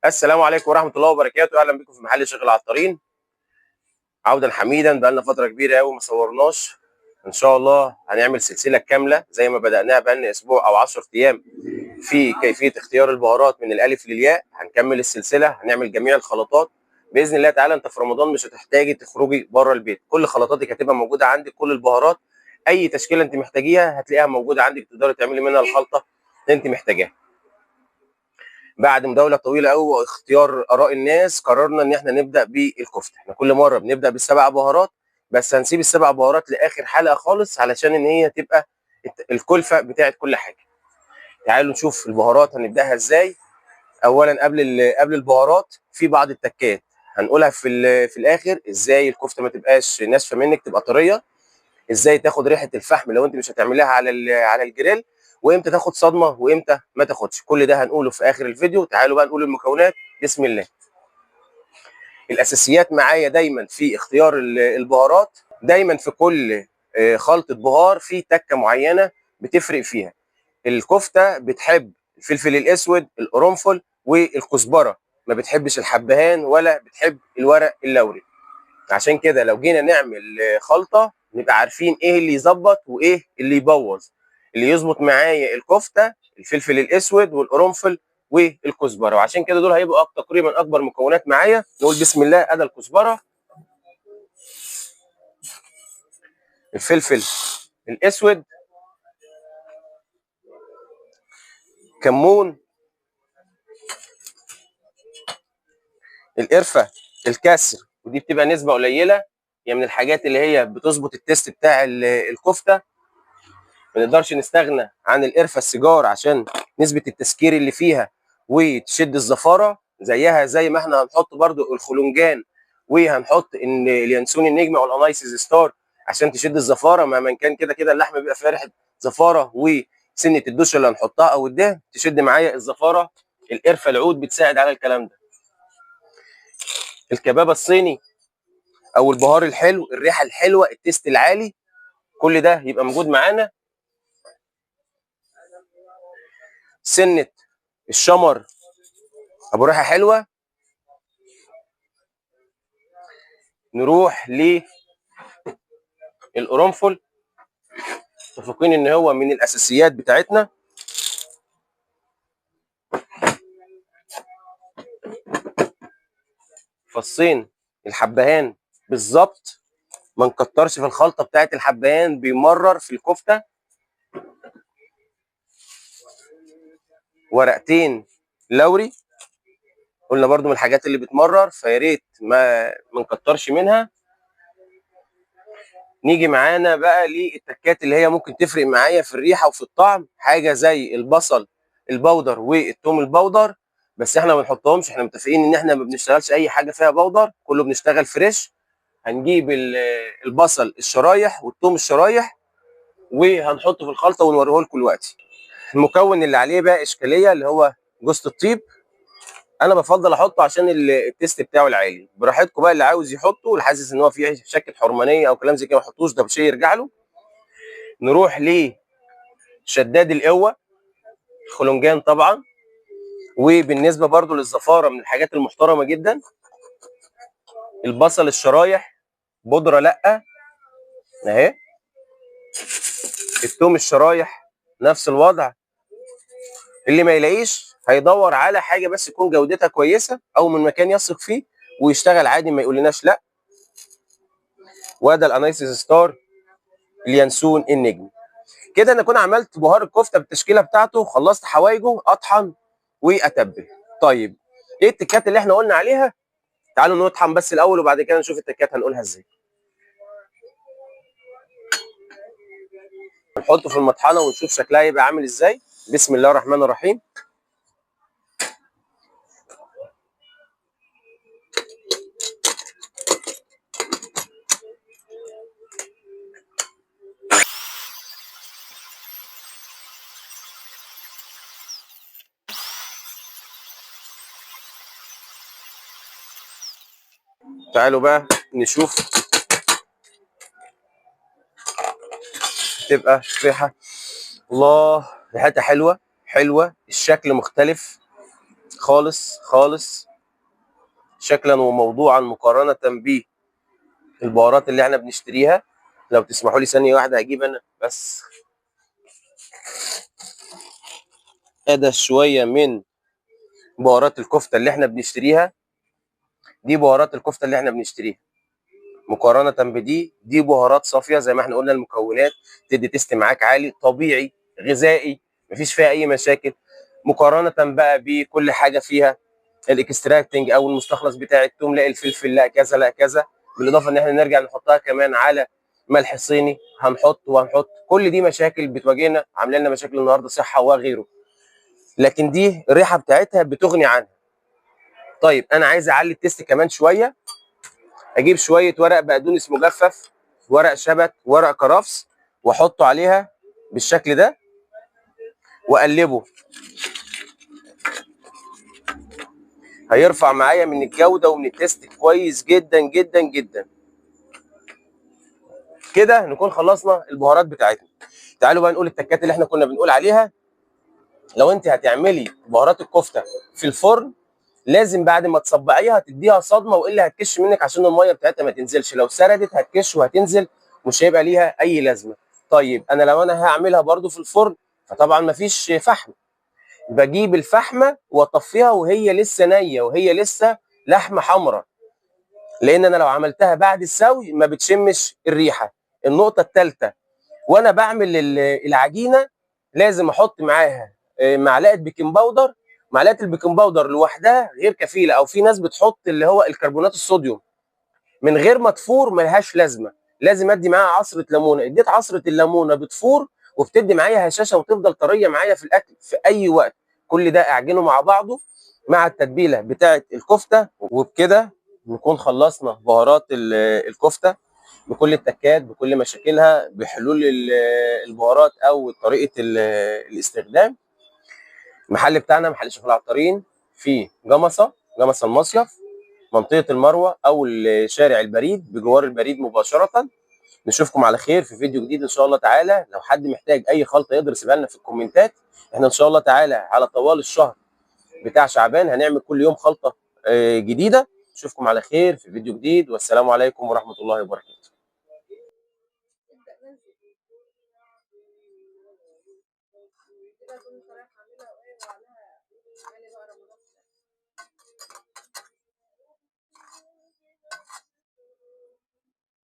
السلام عليكم ورحمة الله وبركاته. اهلا بكم في محل شيخ العطارين. عودا حميدا، بقالنا فترة كبيرة قوي ما صورناش. ان شاء الله هنعمل سلسلة كاملة زي ما بداناها بقالنا اسبوع او 10 ايام في كيفية اختيار البهارات من الالف للياء. هنكمل السلسلة، هنعمل جميع الخلطات باذن الله تعالى. انت في رمضان مش هتحتاجي تخرجي بره البيت، كل خلطاتك هتبقى موجودة عندك، كل البهارات، اي تشكيله انت محتاجيها هتلاقيها موجودة عندك، تقدري تعملي منها الخلطة اللي انت محتاجاها. بعد مداولة طويلة قوي واختيار اراء الناس، قررنا ان احنا نبدا بالكفته. احنا كل مرة بنبدا بالسبع بهارات، بس هنسيب السبع بهارات لاخر حلقة خالص علشان ان هي تبقى الكلفة بتاعت كل حاجة. تعالوا نشوف البهارات هنبداها ازاي. اولا قبل البهارات في بعض التكات هنقولها في الاخر، ازاي الكفتة ما تبقاش ناشفة منك، تبقى طرية، ازاي تاخد ريحه الفحم لو انت مش هتعمليها على الجريل، وامتى تاخد صدمة وامتى ما تاخدش. كل ده هنقوله في اخر الفيديو. تعالوا بقى نقول المكونات. بسم الله. الاساسيات معايا دايما في اختيار البهارات، دايما في كل خلطه بهار في تكه معينة بتفرق فيها. الكفتة بتحب الفلفل الاسود، القرنفل، والكزبره، ما بتحبش الحبهان ولا بتحب الورق اللوري. عشان كده لو جينا نعمل خلطه نبقى عارفين ايه اللي يظبط وايه اللي يبوظ. اللي يظبط معايا الكفتة الفلفل الاسود والقرنفل والكزبره، وعشان كده دول هيبقوا تقريبا اكبر مكونات معايا. نقول بسم الله. ادي الكزبره، الفلفل الاسود، كمون، القرفه الكسر، ودي بتبقى نسبه قليله، يعني من الحاجات اللي هي بتظبط التست بتاع الكفتة. ما نقدرش نستغنى عن القرفه السيجار عشان نسبه التسكير اللي فيها وتشد الزفاره، زيها زي ما احنا هنحط برضو الخلنجان، وهنحط ان اليانسون النجم او ال anise star عشان تشد الزفاره. مهما كان كده كده اللحمة بيبقى فيها ريحه زفاره، وسنة الدش اللي هنحطها او الدهن تشد معايا الزفاره. القرفه العود بتساعد على الكلام ده. الكبابه الصيني او البهار الحلو، الريحة الحلوة، ال taste العالي، كل ده يبقى موجود معانا. سنة الشمر ابو ريحه حلوة. نروح للقرنفل، متفقين ان هو من الاساسيات بتاعتنا. فصين الحبهان بالظبط، ما نكترش في الخلطة بتاعت الحبهان، بيمرر في الكفتة. ورقتين لوري، قلنا برضو من الحاجات اللي بتمرر، فياريت ما نكترش منها. نيجي معانا بقى للتكات اللي هي ممكن تفرق معايا في الريحة وفي الطعم، حاجة زي البصل ال powder والثوم ال powder، بس احنا ما بنحطهمش، احنا متفقين ان احنا ما بنشتغلش اي حاجة فيها powder، كله بنشتغل fresh. هنجيب البصل الشرايح والثوم الشرايح وهنحطه في الخلطة ونوريه لكم دلوقتي. المكون اللي عليه بقى اشكالية اللي هو جوزة الطيب، انا بفضل احطه عشان ال taste بتاعه العالي. براحتكم بقى، اللي عاوز يحطه واللي حاسس ان هو فيه شكل حرمانيه او كلام زي كده ما يحطوش، ده شيء يرجع له. نروح لشداد القوة، الخلنجان طبعا، وبالنسبة برضو للزفاره من الحاجات المحترمة جدا. البصل الشرايح بودره لا اهي، الثوم الشرايح نفس الوضع. اللي ما يلاقيش هيدور على حاجة بس تكون جودتها كويسة او من مكان يثق فيه ويشتغل عادي، ما يقولناش لا. وده ال anise star، اليانسون النجمي. كده انا اكون عملت بهار الكفتة بالتشكيله بتاعته، خلصت حوايجه، اطحن واتبل. طيب ايه التكات اللي احنا قلنا عليها؟ تعالوا نطحن بس الاول وبعد كده نشوف التكات هنقولها ازاي. نحطه في المطحنه ونشوف شكلها يبقى عامل ازاي. بسم الله الرحمن الرحيم. تعالوا بقى نشوف تبقى ريحه، الله ريحتها حلوة حلوة، الشكل مختلف، خالص خالص شكلا وموضوعا مقارنة بالبهارات اللي احنا بنشتريها. لو تسمحوا لي ثانية واحدة هجيب انا بس ادى شوية من بهارات الكفتة اللي احنا بنشتريها. دي بهارات الكفتة اللي احنا بنشتريها مقارنة بدي، دي بهارات صافية زي ما احنا قلنا، المكونات تدي taste معاك عالي، طبيعي، غذائي، مفيش فيها اي مشاكل. مقارنة بقى بكل حاجة فيها ال extracting او المستخلص بتاع التوم، لا الفلفل، لا كذا لا كذا. بالاضافة ان احنا نرجع نحطها كمان على ملح صيني، هنحط وهنحط، كل دي مشاكل بتواجهنا، عامله لنا مشاكل النهارده صحة وغيره، لكن دي الريحة بتاعتها بتغني عنها. طيب انا عايز اعلي ال taste كمان شوية، اجيب شوية ورق بقدونس مجفف، ورق شبت، ورق كرفس، واحطه عليها بالشكل ده واقلبه. هيرفع معايا من الجودة ومن ال taste كويس جدا جدا جدا. كده نكون خلصنا البهارات بتاعتنا. تعالوا بقى نقول التكات اللي احنا كنا بنقول عليها. لو انت هتعملي بهارات الكفتة في الفرن، لازم بعد ما تصبعيها تديها صدمة، والا هتكش منك عشان المية بتاعتها ما تنزلش. لو سردت هتكش وهتنزل، مش هيبقى ليها اي لازمه. طيب انا لو انا هعملها برده في الفرن، فطبعا مفيش فحم، بجيب الفحمه واطفيها وهي لسه نيه وهي لسه لحمه حمراء، لان انا لو عملتها بعد السوي ما بتشمش الريحة. النقطة الثالثة، وانا بعمل العجينة لازم احط معاها معلقه baking powder. معلقه ال baking powder لوحدها غير كفيله، او في ناس بتحط اللي هو الكربونات الصوديوم من غير ما تفور، ملهاش لازمه. لازم ادي معاها عصره ليمونه. اديت عصره الليمونه بتفور وبتدي معايا هشاشة وتفضل طرية معايا في الاكل في اي وقت. كل ده اعجنه مع بعضه مع التتبيله بتاعه الكفتة، وبكده نكون خلصنا بهارات الكفتة بكل التكات، بكل مشاكلها، بحلول البهارات او طريقه الاستخدام. المحل بتاعنا محل شيخ العطارين في جمصه، جمصه المصيف، منطقة المروة او شارع البريد، بجوار البريد مباشرة. نشوفكم على خير في فيديو جديد ان شاء الله تعالى. لو حد محتاج اي خلطه يقدر يسيبها لنا في الكومنتات. احنا ان شاء الله تعالى على طوال الشهر بتاع شعبان هنعمل كل يوم خلطه جديدة. نشوفكم على خير في فيديو جديد، والسلام عليكم ورحمة الله وبركاته. كده كنت رايحة اعملها وايه وعليها.